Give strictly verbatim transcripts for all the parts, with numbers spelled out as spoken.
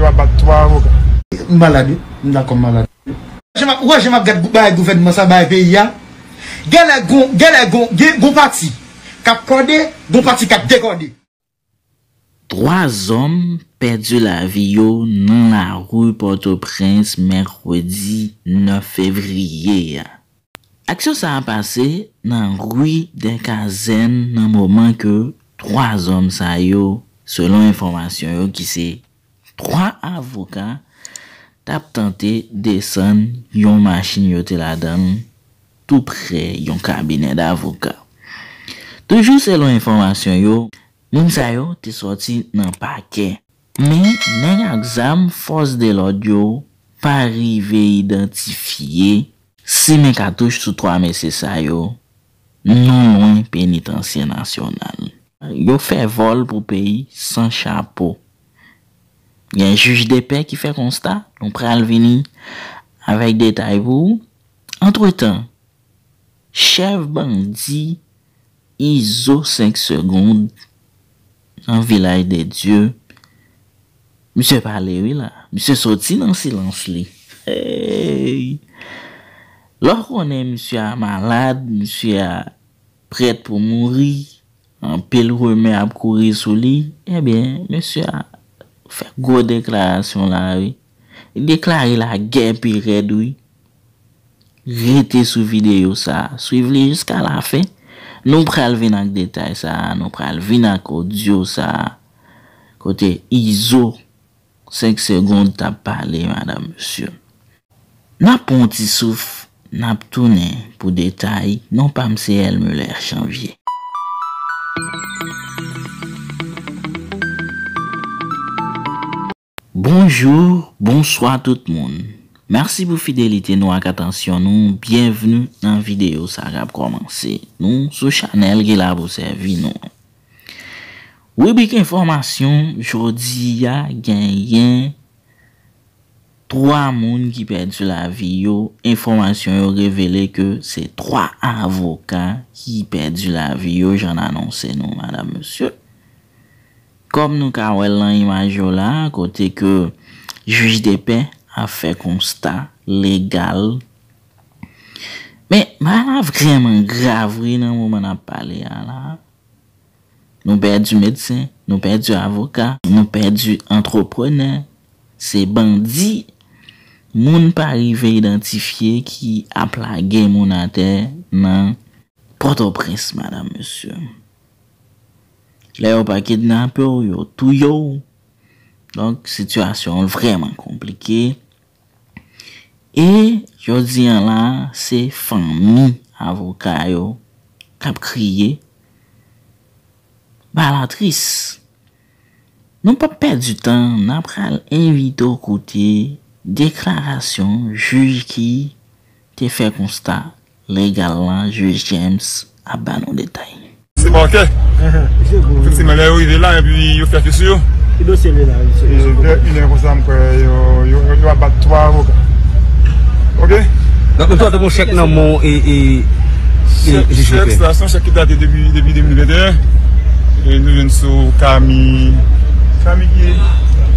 W ap bat twa avoka. M malad, wi. M dakò, m malad. Jan m ap, w wè jan m ap gad gou-, bagay gouvènman sa, bagay peyi a. Genlè gon, genlè gon, gen, gon pati k ap kòde, gon pati k ap dekòde. Twa zòm pèdi lavi yo nan lari Pòtoprens mèkredi nèf fevriye a. Aksyon sa a pase nan ri dè Kazèn nan moman ke twa zòm sa yo, selon enfòmasyon yo, ki se twa avoka, t ap tante desann yon machin yo te ladan l tou prè yon kabinè davoka. Toujou selon enfòmasyon yo, moun sa yo te sòti nan pakè. Men, nèg ak zam fòs de lòd yo pa rive idantifye. Simen katouch sou twa mesye sa yo, non lwen Penitansye Nasyonal. Yo fè vòl pou peyi san chapo. Gen jij de pè ki fè konsta, nou pral vini avèk detay pou ou. Antretan, chèf bandi Izo senk segond nan Vilaj de Dye. Misye pale wi la. Misye soti nan silans li. Hey! Lè w konnen misye a malad, misye a prèt pou mouri, anpil rimè ap kouri sou li, ebyen, mesye a fè gwo deklarasyon la wi. Li deklare lagè pi rèd wi. Rete sou videyo sa a, swiv li jiska lafen. Nou pral vin ak detay sa a, nou pral vin ak odyo sa a. Kote Izo senk segond t ap pale, madanm, mesye. N ap pran yon ti souf, n ap tounen pou detay. Non pa m se Elmuler Janvier. Bonjou, bonswa tout moun. Mèsi pou fidelite nou ak atansyon nou. Byenvni nan videyo sa k ap kòmanse. Nou sou chanèl ki la pou sèvi nou. Ribrik enfòmasyon, jodi a genyen twa moun ki pèdi lavi yo. Enfòmasyon yo revele ke se twa avoka ki pèdi lavi yo, jan n anonse nou, madanm, mesye. Kòm nou ka wè l nan imaj yo la, kote ke jij de pè ap fè konsta legal. Men, bagay la vrèman grav wi nan moman n ap pale a la. Nou pèdi medsen, nou pèdi avoka, nou pèdi antreprenè. Se bandi, moun pa rive idantifye ki ap lage moun atè nan Pòtoprens, madanm, mesye. Lè yo pa kidnape w, yo touye w. Donk, sitiyasyon an vrèman konplike. E jodi a la, se fanmi avoka yo k ap kriye. Bagay la tris. Nou p ap pèdi tan, n ap pral envite w koute deklarasyon jij ki te fè konsta legal la, jij James ap ba nou detay. Se pakè. Efektivman, lè yo rive la, epi yo fè fè sou yo. Ki dosye li la, mesye? E, vè inè konsa, m kwè yo, yo, yo, yo ap bat twa avoka. Ok? Donk, nou sòti pou chèk nan men e, e, e, chèk, jij chèk sa, se yon chèk ki date depi, depi de mil venteyen. E nou jwenn sou Kami, Kami ki?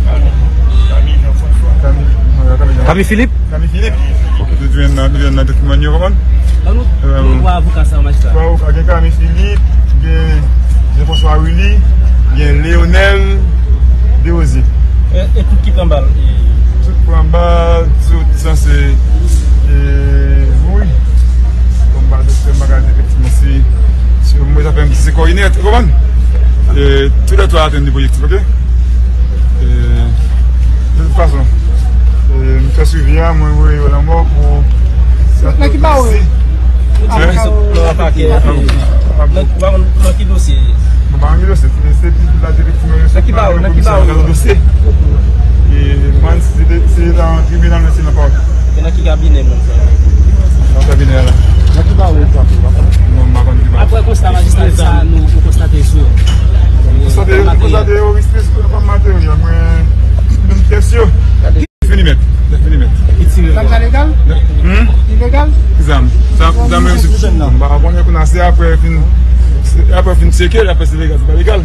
Kami Jean-François. Kami, Kami Jean. Kami Philippe? Kami Philippe. Ok, nou jwenn nan, nou jwenn nan dokiman yo, konprann? Ban nou, euh, nou twa avoka sa, majistra. Twa avoka, gen Kami Philippe, gen Jean-François Willy, gen Léonel Desrosiers. E, e tout ki pran bal? Tout pran bal, tout sanse, e, mouri. Konba doktè Magazin, efektivman, se, se, mwen, sa fè m di se kò inèt, ou konprann? E, tout lè twa atenn de pwojektif, ok? E, de tout fason, e, m fè swivi a, mwen voye yo lanmò pou nan ki bawo yo? Nan ki dosye? Bon, pa nan ki dosye. Se, se pi la direksyon yo. Nan ki bawo? Nan ki bawo yo? Dosye. E, man, se de, se nan tribinal, men se nan pawòl. Men nan ki kabinè moun sa? Nan kabinè la. Nan ki bawo yo frape? Non, m pa konn ki bawo. Apre konsta majistra sa, nou, nou konstate sou yo. Konstate, konstate yo, respè, se pa materi, mwen, menm tès yo. Fini mèt. Fini mèt. Zam sa legal? Hmm? Ilegal? Ki zam? Zam, zam menm si m pa konnen kounye a, se apre fin, se apre fin tcheke, apre se legal, se pa legal.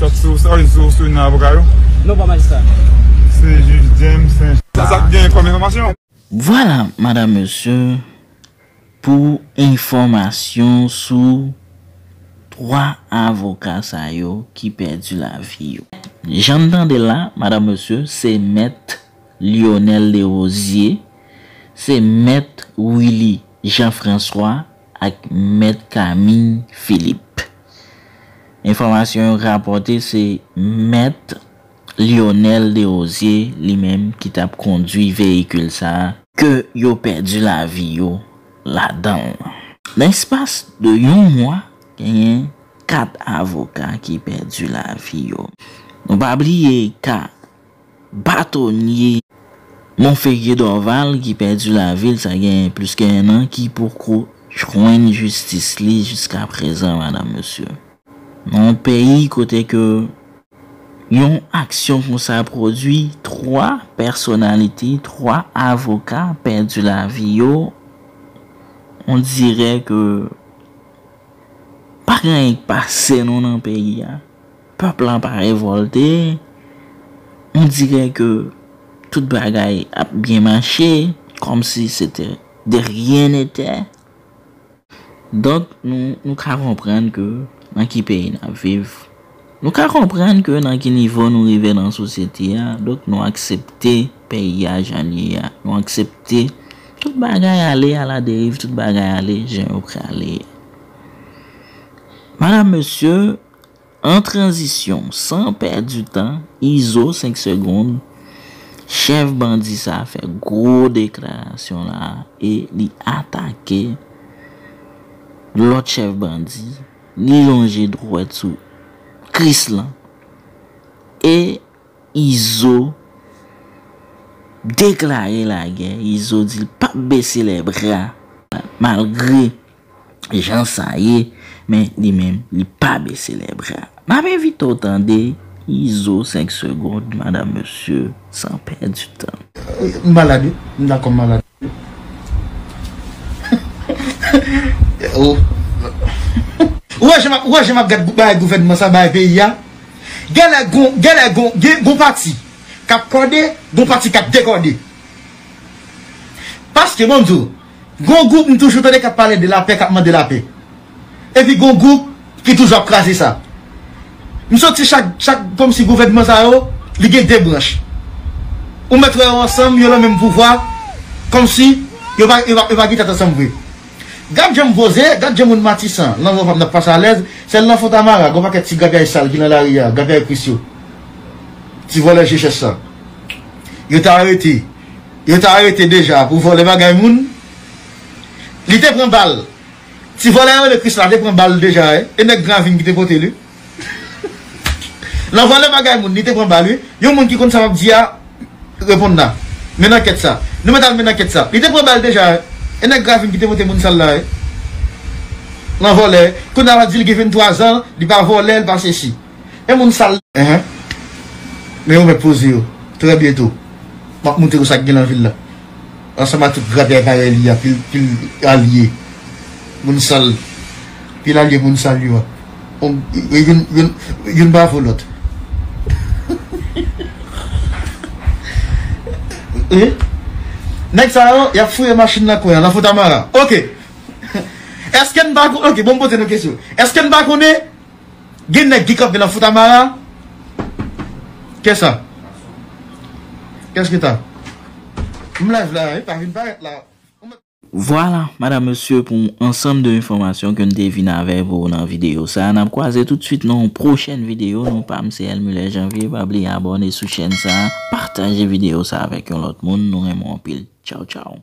Sa sou, sa sou, sou nan avoka yo. Non, pa majistra. Se jij James Saint. Sa, sa k gen kòm enfòmasyon? Vwala, madanm, mesye, pou enfòmasyon sou twa avoka sa yo ki pèdi lavi yo. Jan n tande l la, madanm, mesye, se mèt Lionel Desrosiers, se mèt Willy Jean François ak mèt Camille Philippe. Enfòmasyon yo rapòte se mèt Lionel Desrosiers li menm ki t ap kondui veyikil sa a ke yo pèdi lavi yo ladan l. Nan espas de yon mwa, genyen kat avoka ki pèdi lavi yo. Nou pa bliye ka batonye Monferrier Dorval ki pèdi lavi l, sa gen plis ke en an, ki poko jwenn jistis li jiska prezan, madanm, mesye. Nan yon peyi kote ke yon aksyon konsa pwodui, twa pèsonalite, twa avoka pèdi lavi yo, on dirè ke pa gen anyen k pase non nan peyi a. Pèp la pa revòlte. On dirè ke tout bagay ap byen mache, kòmsi se te de rien n'était. Donk, nou, nou ka konprann ke nan ki peyi n ap viv. Nou ka konprann ke nan ki nivo nou rive nan sosyete a. Donk, nou aksepte peyi a jan l ye a. Nou aksepte tout bagay ale aladeriv, tout bagay ale jan yo prale a. Madanm, mesye, an tranzisyon, san pèdi tan, Izo senk segonn, chèf bandi sa a fè gwo deklarasyon la a e li atake lòt chèf bandi, li lonje dwèt sou Krislan e Izo deklare lagè, Izo di l p ap bese lè bra, malgre jan sa ye, men li menm, li pa bese lè bra. M ap envite w tande Izo senk segonn, madanm, mesye, san pèdi tan. M malad, wi. M dakò, m malad. Oh. Ou wè jan m ap, ou wè jan m ap gad gou-, bagay gouvènman sa, bagay peyi a? Genlè gon, genlè gon, gen, gon pati k ap kòde, gon pati k ap dekòde. Paske, bon, m di w, gon gwoup m toujou tande k ap pale de lapè, k ap mande lapè. Epi gon gwoup ki toujou ap kraze sa. M santi chak, chak, kòmsi gouvènman sa yo, li gen de branch. Ou mèt wè yo ansanm, yo nan menm pouvwa, kòmsi yo pa, yo pa, yo pa gen tèt ansanm vre. Gad jan m poze, gad jan moun Matisan, nan Lòpam n ap pase alèz, sèl nan Fontamara, gon pakèt ti grapyay sal ki nan lari a, grapyay Kris yo. Ti vòlè G S S sa. Yo te arete. Yo te arete deja pou vòlè bagay moun. Li te pran bal. Ti vòlè yo rele Kris la te pran bal deja, wi. E nèg Gravin ki te pote li. Nan vòlè bagay moun, li te pran bal, wi. Yon moun ki konn sa m ap di a, reponn la. Men ankèt sa. Nou mèt al men ankèt sa. Li te pran bal deja, wi. E nèg Gravin ki te pote moun sal la, wi. Nan vòlè. Kounye a l ap di l gen venntwa zan, li pa vòlè, li pa sesi. E moun sal. Enhen. Men yo mèt poze yo. Trè byento. M ap montre yo sa k gen nan vil la. Ansanm ak tout grapyay parèy li a, pil, pil alye. Moun sal. Pil alye moun sal yo a. On, youn, youn, youn pa vo lòt. E? Nèg sa yo, y ap fouye machin nan kwen an, nan Fontamara. Oke. Èske n pa kon-, oke, bon, m poze nou kesyon. Èske n pa konnen gen nèg ki kanpe nan Fontamara? Kè sa? Kès ki ta? M live la, wi, pa vin parèt la. Vwala, madanm, mesye, pou yon ansanm de enfòmasyon ke n te vin avè pou w nan videyo sa a. N ap kwaze tout swit nan yon pwochèn videyo. Non pa m se Elmuller Janvier. Pa bliye abòne sou chèn sa a, pataje videyo sa a avèk yon lòt moun. Nou renmen w anpil. Tchaw, tchaw.